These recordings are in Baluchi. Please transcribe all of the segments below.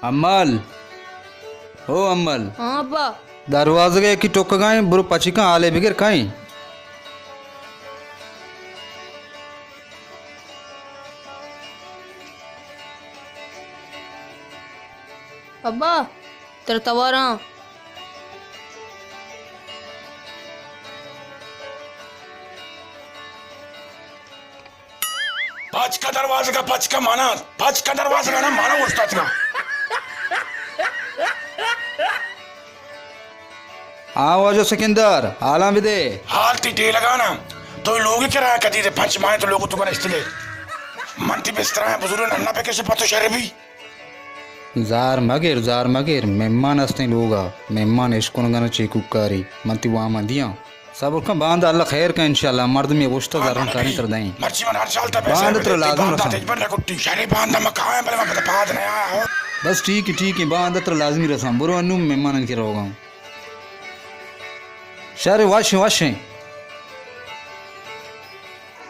امل، او امل۔ ہاں ابا۔ دروازگ ءَ یکے ٹکگ ءَ ایں، برو پچ کن، حالے بگر کئے ایں۔ ابا، ترا تواراں۔ پچ کا دروازگ ءَ، پچ کا مانا، پچ کا دروازگ ءَ نا، مانا اوشتاتگا۔ آ واجہ سکندر، حالاں بدے۔ حال تئی ڈیلگانا، تو لوگی کرا کدی دے پنچ ماہ تو لوگ تو نشتگے۔ من تئی بسترا بزرگ نہ بکش پتو شربی۔ زار مگر، زار مگر، مہمان استیں لوگا، مہمان اشکنگا نہ چے کوکاری، من تئی وام دیاں۔ صبر کن، باندا اللہ خیر کن انشاءاللہ، مردمی گوشتا زرن کاریں تر دیں۔ مرچی من ہر سال تا پیسے باندا ترا لازم رساں۔ تجبر نہ کٹی، شرے باندا ما کھائیں بلے ما پتہ پاد نہ آیا ہو۔ بس ٹھیک ہے، ٹھیک ہے، باندا ترا لازمی رساں، برو انو مہمانان کے روگا۔ شر واشیں، واشیں۔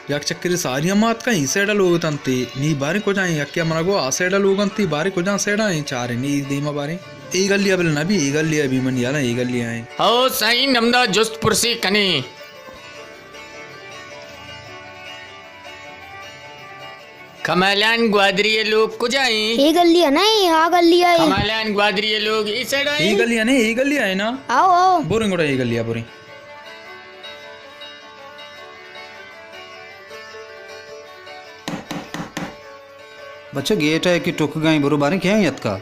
یک چکرے ساری ہم آتکاں، اے سائیڈ ءَ لوگ اتنت، نی باریں کجا ایں، یکے ءَ منا گو آ سائیڈ ءَ لوگ انت، باریں کجا سائیڈ ءَ ایں، چاریں نی دیما باریں۔ اے گلی ءَ بل نہ بی، اے گلی ءَ بی، من یالا اے گلی ءَ ایں۔ ہو سائیں، ہمدا جست پرسی کنیں۔ کمالان گوادری ءِ لوگ کجا ایں؟ اے گلی ءَ نہ ایں، آ گلی ءَ ایں۔ کمالان گوادری ءِ لوگ اے سائیڈ ءَ ایں؟ اے گلی ءَ نہ ایں، اے گلی ءَ ایں نا؟ آؤ، آؤ۔ بریں گڑا اے گلی ءَ بریں۔ بچہ گیٹ ءَ یکے ٹکگ ءَ ایں، برو باریں کئے ایں اتکا۔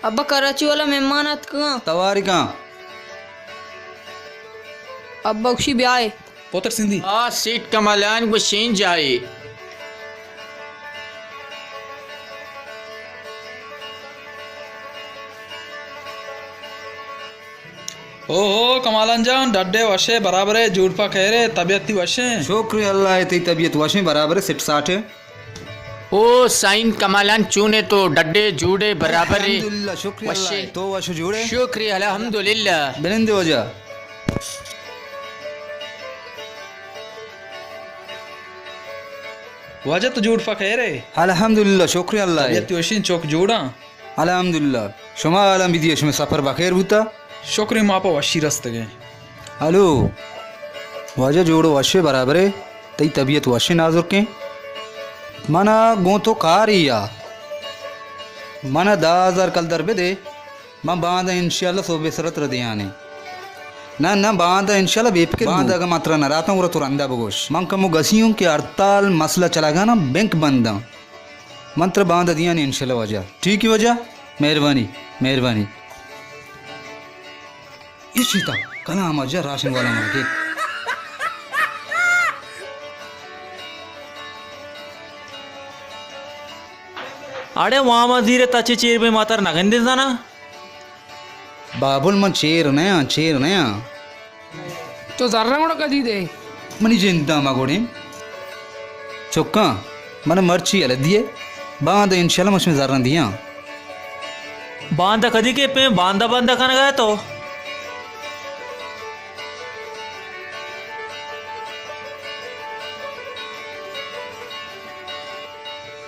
ابا کراچی والا مہمان اتکگاں۔ تواری کن۔ ابا گوشی بیائے۔ پتر سندھی۔ آ سیٹ کمالان گوشیں جائے۔ او ہو کمالان جان، ڈڈے وشے برابرے، جوڑ پہ خیرے، طبیعت تئی وشیں؟ شکر اللہ، تئی طبیعت وشیں، برابرے، سٹ ساٹے۔ او سائیں کمالان، چونے تو؟ ڈڈے جوڑے برابرے؟ الحمدللہ، شکر اللہ، وشے۔ تو وش جوڑے؟ شکر الحمدللہ۔ بنندے واجہ۔ واجہ تو جوڑ پہ خیرے؟ الحمدللہ، شکر اللہ۔ طبیعت وشیں، چوک جوڑاں؟ الحمدللہ۔ شما حالاں بدیے، شمے سفر بخیر بوتا؟ شکر، ما پہ وشی رستگیں۔ ہلو، واجہ جوڑ و وشے برابرے؟ تئی طبیعت وشے نازرکیں؟ منا گوں تو کارے یا۔ منا دہ ہزار کلدار بدے، من باندا انشاءاللہ صبح سرا ترا دیانے۔ نہ، نہ، باندا انشاءاللہ بے فکر بو۔ باندا اگاں من ترا نہ راتاں گڑا تو رندا بگوش۔ من کمو گسی اوں کہ ہڑتال مسئلہ چلگانا، بینک بنداں۔ من ترا باندا دیاں انشاءاللہ واجہ۔ ٹھیک ہے واجہ؟ مہربانی، مہربانی۔ ایشی تا کلام واجہ راشن والا مارکیٹ۔ اڑے واما زیرے تچے چیر بے ماتر نگندے زانا۔ بابل من چیر نیاں، چیر نیاں۔ تو زراں گڑا کدی دے؟ منی جند ءَ ما گوڑیں۔ چکاں، من مرچی یلہ دیئے، باندا انشاءاللہ من شمے زراں دیاں۔ باندا کدی کپیں؟ باندا باندا کنگا ئے تو۔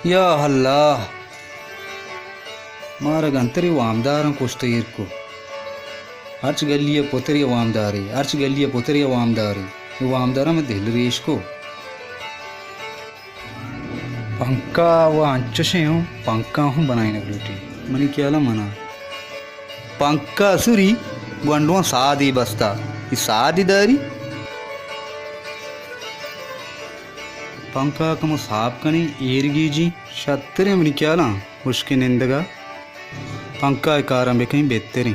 یا اللہ! مارا گنتری وامداراں کشت ءُ ایر کو۔ ہرچ گلی ءَ پتری وامدارے، ہرچ گلی ءَ پتری وامدارے۔ اے وامداراں مئے دل ریش کو۔ پنکھا و انچشیں ہوں، پنکھا ہوں بنائینگ لوٹی۔ منی خیال ءَ منا پنکھا سری گونڈواں سادے بستا۔ اے سادے داری؟ پنکھا کمو صاف کنیں، ایر گیجیں، شتریں منی خیالاں۔ ہشکیں نندگا پنکھا ءِ کاراں بکن بہتریں۔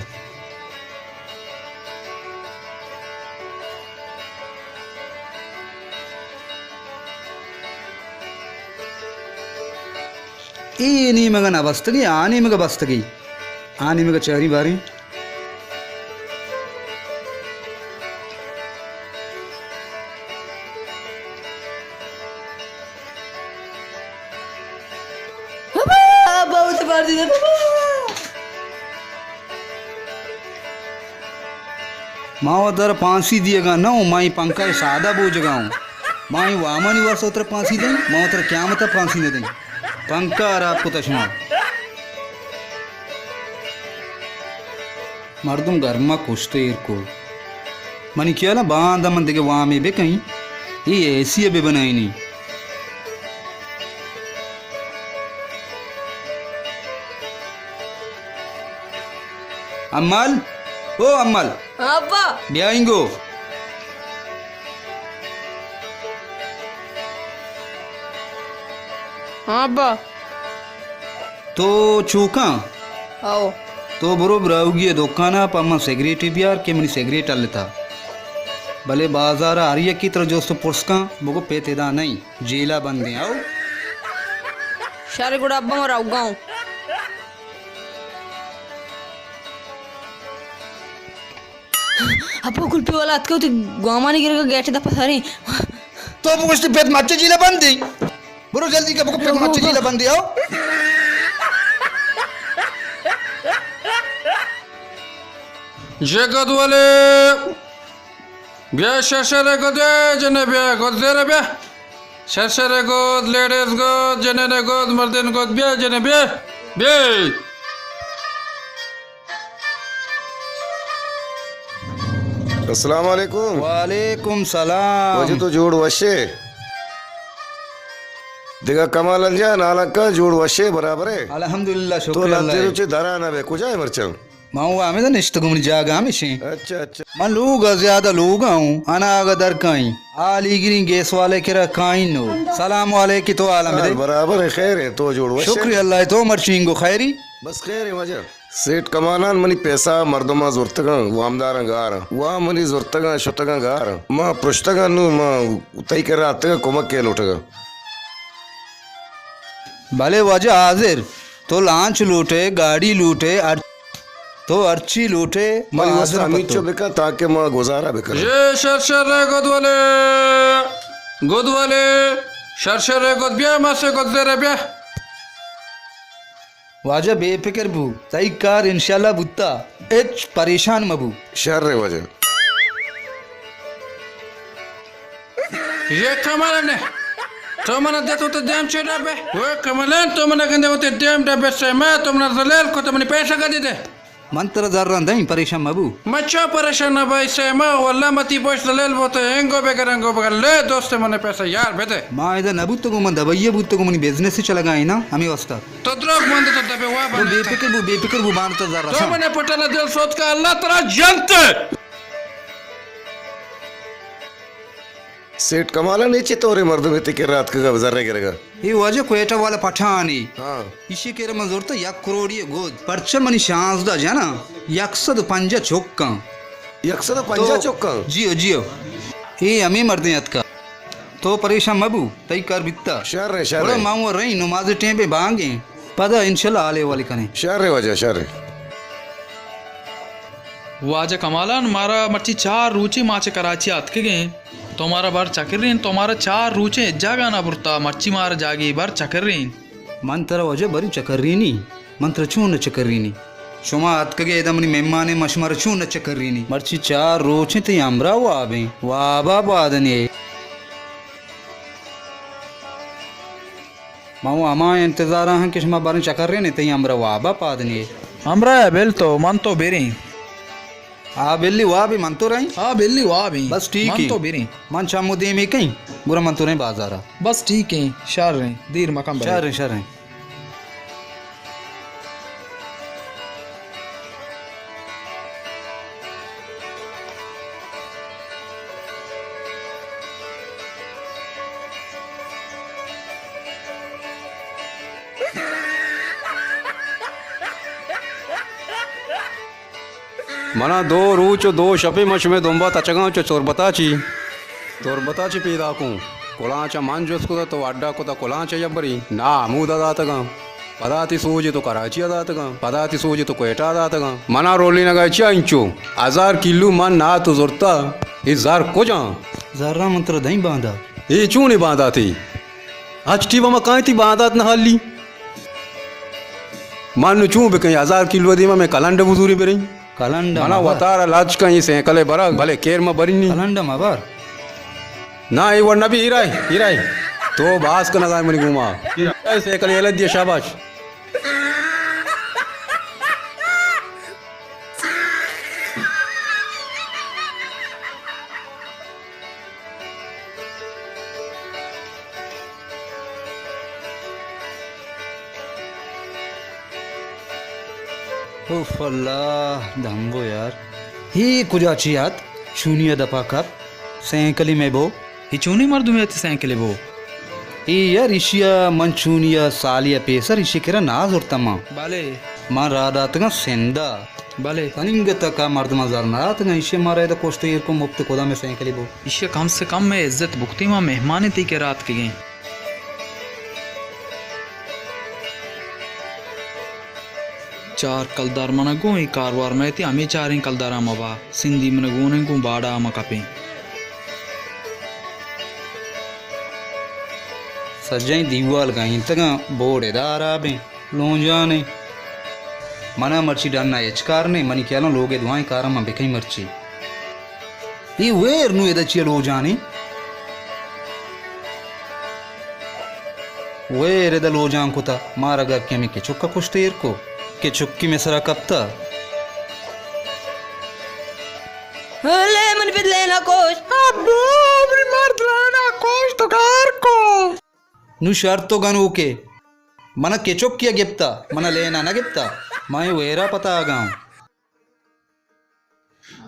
اے نیمگا نہ بستگی، آ نیمگا بستگی۔ آ نیمگا چاری باریں۔ ابا، بہت مار دیئے، ابا۔ ما وت ترا پھانسی دیگا نہ اوں، ما اے پنکھا ءَ سادہ بوجگا اوں۔ ما اے وامانی واسطہ ترا پھانسی دئیں، ما ترا قیامت ءَ پھانسی نہ دئیں۔ پنکھا حراب کتا شما۔ مردم گرما کشت ایر کو۔ منی خیال ءَ باندا من دگہ وامے بکئیں، اے اے سی ءَ بہ بنائینی۔ امل، او امل۔ ہاں ابا۔ بیا اینگو۔ ہاں ابا۔ تو چوکاں؟ ہاؤ۔ تو برو براہوئی ءِ دکان ءَ پہ من سگریٹے بیار کہ منی سگریٹ ہلتا۔ بلے بازار ءَ ہر یکے ترا جست ءُ پرس کن، بگو پت ادا نئیں، جیل ءَ بندیں، ہاؤ۔ شر گڑا ابا من روگا اوں۔ ابا کلپی والا اتکا، وتی گوامانی گرگا گیٹ ءِ دپا سریں۔ تو بگوشتی پت مچ جیل ءَ بندی۔ برو جلدی کہ بگو پت مچ جیل ءَ بندی، آؤ۔ جے گد والے۔ بیا شر شر گد، جنے بیا گد زیر بیا۔ شر شر گد، لیڈیز گد، جنین گد، مردین گد، بیا جنے بیا۔ بیا۔ السلام علیکم۔ وعلیکم سلام۔ واجہ تو جوڑ وشے؟ دگہ کمالان جان، حالانکہ جوڑ وشے، برابر ہے؟ الحمدللہ، تو شکر اللہ۔ لہتے روچے درا نہ بے، کجا ہے مرچاں؟ ما ہوں ہمدا نشتگوں، منی جاگہ ہمیشیں۔ اچھا، اچھا۔ من لوگ ءَ زیادہ لوگ ءَ ہوں، اناگہ در کائیں۔ آلی گریں گیس والے کرا کائیں نو۔ سلام علیکی، تو حال ہمدے؟ برابر ہے، خیر ہے، تو جوڑ وشے؟ شکر اللہ، تو مرچی اینگو خیری؟ بس خیر ہے واجہ۔ سیٹھ کمالان منی پیسہ مردماں زرتگاں، وامداراں گاراں۔ وا منی زرتگاں، شتگاں گاراں۔ ما پرشتگاں نو، ما تئی کرا اتگاں کمک کے لوٹگاں۔ بلے واجہ حاضر، تو لانچ لوٹے، گاڑی لوٹے، ہر، تو ہرچی لوٹے، ما منی واسطہ حاضر ہمیچو پتو۔ بکا تاکہ ما گزارا بکنیں۔ یہ شر شر گد والے، گد والے، شر شر گد بیا، ما سے گد زیرے بیا۔ واجہ بے فکر بو، تئی کار انشاءاللہ بوتا، ہچ پریشان مبو۔ شر ہے واجہ۔ یہ کمال نے، تو من دے تو تے دیم چے ڈبے؟ وہ کمالان تو من گندے وہ تے دیم ڈبے سے میں تو من زلیل کو تو منی پیسہ کا دے دے۔ من ترا زراں دئیں، پریشان مبو۔ مچا پریشان نہ بھائی سیما، واللہ متی پوش دلیل بوتے، اینگو بگر، اینگو بگر، لے دوست من پیسہ یار بدے۔ ما ادا نہ بوتگوں، من دبئی بوتگوں، منی بزنس چلگا ہے نا، ہمیں واسطہ۔ تو دروگ بند تو دبے وا تو بند بے فکر بو، بے فکر بو، بان تو زر تو رساں۔ من پٹل دل سوت کا اللہ ترا جنت۔ سیٹھ کمالان، اے چے طورے مردمے تئی کرا اتکگا زرے گرگا؟ اے واجہ کوئٹہ والا پٹھانے۔ ہاں۔ ایشی کرا من زرتا یک کروڑی گد۔ پرچہ منی شانزدہ جنا، یک سد و پنجاہ چکاں۔ یک سد و پنجاہ تو چکاں؟ جیو، جیو۔ اے ہمے مردیں اتکا۔ تو پریشان مبو، تئی کار بیتا۔ شر ہے، شر گڑا ہے۔ ما وہ رہی نماز ٹیم پہ بانگیں۔ پدا انشاءاللہ حال احوال کنیں۔ شر ہے واجہ، شر ہے۔ واجہ کمالان، مارا مرچی چار روچے ما چہ کراچی اتکگیں۔ تو مارا بر چکرین، تو مارا چار روچے جاگہ نہ برتا، مرچی مارا جاگے بر چکرین۔ من ترا واجہ بری چکرینی، من ترا چون نہ چکرینی؟ شما اتکگے ادا منی مہمانے، ما شمارا چون نہ چکرینی؟ مرچی چار روچیں تئی ہمراہ وابیں، وابا پادنے۔ ما وَ ہما انتظار ءَ آں کہ شما بریں چکرے نے، تئی ہمراہ واب ءَ پاد نے۔ ہمراہ ءَ بل تو، من تو بریں۔ آ بلی واب، من تو رہیں۔ آ بلی واب، بس ٹھیک من ہے۔ تو بریں۔ من چم و دیمی کئیں، گڑا من تو رہیں بازار ءَ۔ بس ٹھیک ہے، شر ہیں، دیر مکن بلے۔ شر ہیں، شر ہیں۔ منا دو روچ و دو شپے من شمئے دمبا تچگاں چو تربتا چی۔ تربتا چی پیداکوں؟ کلانچ ءَ من جست کتہ، تو اڈا کتہ کلانچ ءَ یبری؟ نا، ہمودا داتگاں۔ پدا تی سوج تو کراچی ءَ داتگاں، پدا تی سوج تو کوئٹہ ءَ داتگاں۔ منا رولینگا چیا انچو؟ ہزار کلو من نات زرتا، اے زر کجاں؟ زراں من ترا دئیں باندات۔ اے چونیں بانداتے؟ ہچ ٹی بہ ما کائیں تی باندات نہ ہالی۔ من نو چون بکئیں؟ ہزار کلو دیما میں کلنڈ بزوری بریں۔ کلنڈ منا مبر۔ وتارا لچ کن، اے سینکل ءَ برگ، بلے کیر ما برینی۔ کلنڈ مبر۔ نا، اے وڑ نہ بی، ایرائے، ایرائے۔ تو باز کنگائے منی گوما۔ اے سائیکل یلہ دیے، شاباش۔ اوف اللہ، دمبو یار۔ ہی کجا چی آت؟ چونی ء دپا کپ؟ سینکلی مئے بو۔ ہی چونی مردمے ات سینکلی بو؟ ای یار، ایشی ء من چونی ء سالی ء پیسر ایشی کرا ناز زرتم من۔ بلے۔ من راہ داتگاں سندھ ء۔ بلے۔ تننگ تکا مردماں زر نہ داتگاں، ایشی ء مارا ادا کشت ء ایر کو، مپت کدام ء سینکلی بو؟ ایشی ء کم سے کم مئے عزت بکتی، ما مہمانے تئی کرا اتکگیں۔ چار کلدار منا گوں، اے کاروار مئے تی، ہمے چاریں کلداراں مبا، سندھی منا گون گوں باڑا ما کپیں۔ سجہیں دیوال گائینتگاں، بورڈ ادا ہرابیں۔ لونجانے۔ منا مرچی ڈن ء ہچ کار نے، منی خیالاں لوگ ء دوائیں کاراں من بکیں مرچی۔ اے ویر نوں ادا چیا لوجانے؟ ویر ادا لوجان کتا، مارا گر کہ ہمے کچک ء کشت ایر کو، کچکی مئے سرا کپتا۔ ہلے من پت لینا کوش۔ ابو، منی مرد لینا کوش تو کار کو۔ نوں شر تو گنوکے۔ منا کچکی ء گپتا، منا لینا نہ گپتا۔ ما اے ویرا پتاگاں۔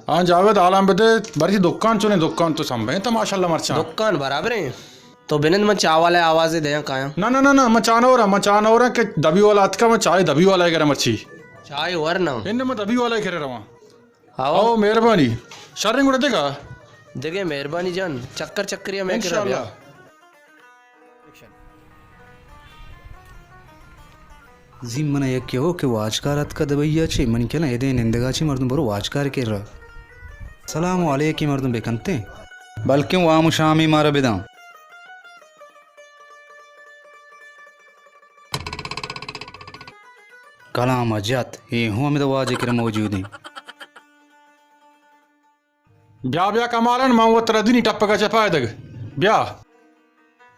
ہاں جاوید، حالاں بدے، بری دکان چونے، دکان تو سمبھے تو ماشاءاللہ مرچاں۔ دکان برابر ہیں۔ تو بنند من چاہ والے آوازے دیاں کایاں۔ نہ، نہ، نہ، نہ، من چاہ نہ ہو رہا، من چاہ نہ ہو رہا کہ دبی والا اتکا، من چاہ دبی والا کرا مرچی۔ چاہ ور نہ۔ ان من دبی والا کرا رواں۔ آؤ۔ آؤ، مہربانی۔ شریں گڑا دگہ۔ دگہ مہربانی جان، چکر چکریا مئے کرا بیا۔ انشاءاللہ۔ زی من یکے ہو کہ واجکار اتکا دبئی ء چے، منی کلاں ادے نندگا چے، مردم برو واجکار کرا۔ سلام علیکی مردم بکنتے، بلکیں وام و شامی مارا بداں۔ کلام ء جت، اے ہوں ہمدا واجہ کرا موجود ایں۔ بیا بیا کمالان، من وت ترا دینی ٹپک ء چہ پائدگ۔ بیا۔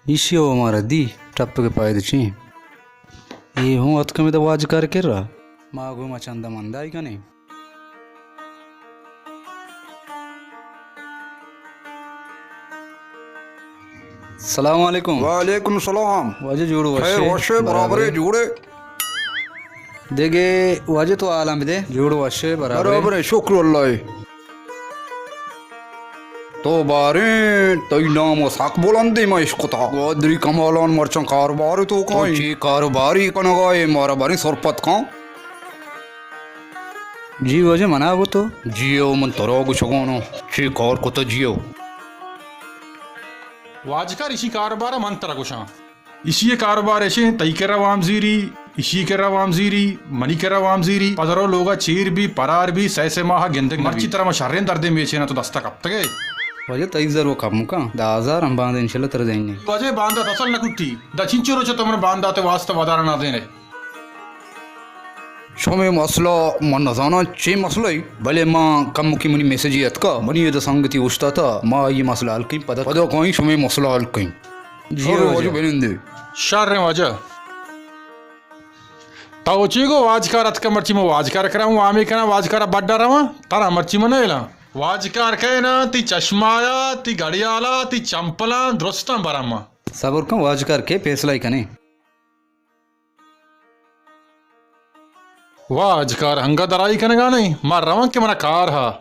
ایشی ء مارا دی ٹپک ء پائدگ چی؟ اے ہوں اتک ہمدا واجکار کرا۔ ما گوں ما چندہ مندائی کنیں۔ سلام علیکم۔ وعلیکم سلام۔ واجہ جوڑ وش ئے؟ خیر وش ئے، برابر ئے؟ برابر ئے، جوڑ ئے؟ دگہ واجہ تو حالاں بدے، جوڑ وش ئے، برابر ئے؟ برابر ئے، شکر اللہ ئے۔ تو باریں، تئی نام و سک بلندیں، ما اشکتا۔ گوادری کمالان، مرچاں کاروبار تو کائیں۔ تو چی کاروباری کنگا ئے، مارا باریں سرپد کن۔ جی واجہ، منا گو تو۔ جیو، من ترا گوشگاناں۔ چی کار کتا جیو؟ واجکار، اشی کاروبار من ترا گوشاں۔ اشی کاروبار اشیں، تئی کرا وام زیری، اشی کرا وام زیری، منی کرا وام زیری، پہ درو لوگا چیر بی، پرار بی، سئے سئے ماہ گندگ نہ بی۔ مرچی ترا ما شریں دردے میچیناں، تو دستا کپتگے۔ واجہ تئی زر و کم کن، دہ ہزار ہم باند انشاءاللہ ترا دیں۔ واجہ باندات اصل نہ کٹی، دا چنچو روچ تو من باندات واسطہ ودارا نہ دینے۔ شمے مسئلہ من نزاناں چے مسئلہ ای، بلے ما کمکی منی میسجی اتکا، منی ادا سنگتی اوشتاتا، ما آئی مسئلہ حل کئیں، پدا، پدا کائیں شمے مسئلہ حل کئیں۔ جی شر واجہ۔ واجہ بنندے۔ شر واجہ۔ تو چی گو واجکار اتکا، مرچی ما واجکار کرا ہوں، وامی کنا واجکار بڈا رواں، ترا مرچی من ایلاں۔ واجکار کئے نا، تی چشمایا، تی گڑیالا، تی چمپلاں درستاں براں ما۔ صبر کن واجکار کے فیصلہ ای کنے۔ واجکار ہنگا درائی کنگا نہیں، ما رواں کہ منا کار ہا۔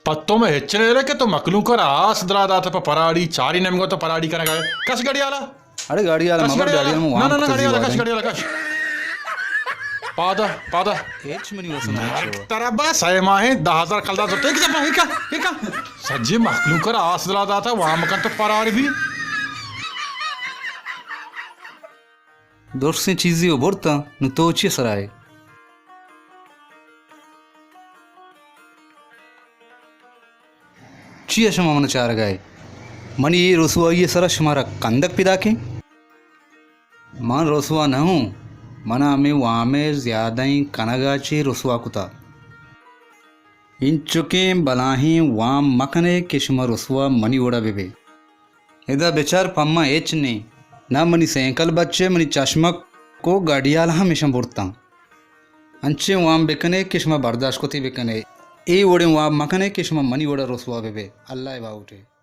پہ تو میں ہچ نہ کہ تو مخلوق را آس دلا داتا پہ پراڑی، چاری نمگو تو پراڑی کنگا ہے۔ کش گڑیالا۔ اڑے گاڑی والا کش مبر، گڑیالا۔ گاڑی والا نہ، نہ، نہ، گڑیالا کش، گڑیالا کش۔ پادا، پادا۔ ہچ منی وسم نہ شو۔ ترا با سئے ماہیں دہ ہزار کلدار تو ٹیک دے پا، ہکا، ہکا۔ سجی مخلوق را آس دلا داتا، وام کن تو پرار بی۔ درسیں چیزے و برتاں، نوں تو چی سرا ئے؟ چیا شما من چارگا ئے؟ منی اے رسوائی سرا شمارا کندگ پیداکیں؟ من رسوا نہ ہوں، منا ہمے وامے زیادہیں کنگا چے رسوا کتا۔ انچکیں بلاہیں وام مکنے کہ شما رسوا منی وڑا ببے۔ ادا بچار، پہ من ہچ نیں۔ نہ منی سینکل بچے، منی چشمک و گڑیال ہم اشاں برتاں۔ انچیں وام بکنے کہ شما برداشت کتی بکنے۔ اے وڑیں وام مکنے کہ شما منی وڑا رسوا ببے۔ اللہ ءِ باہوٹے۔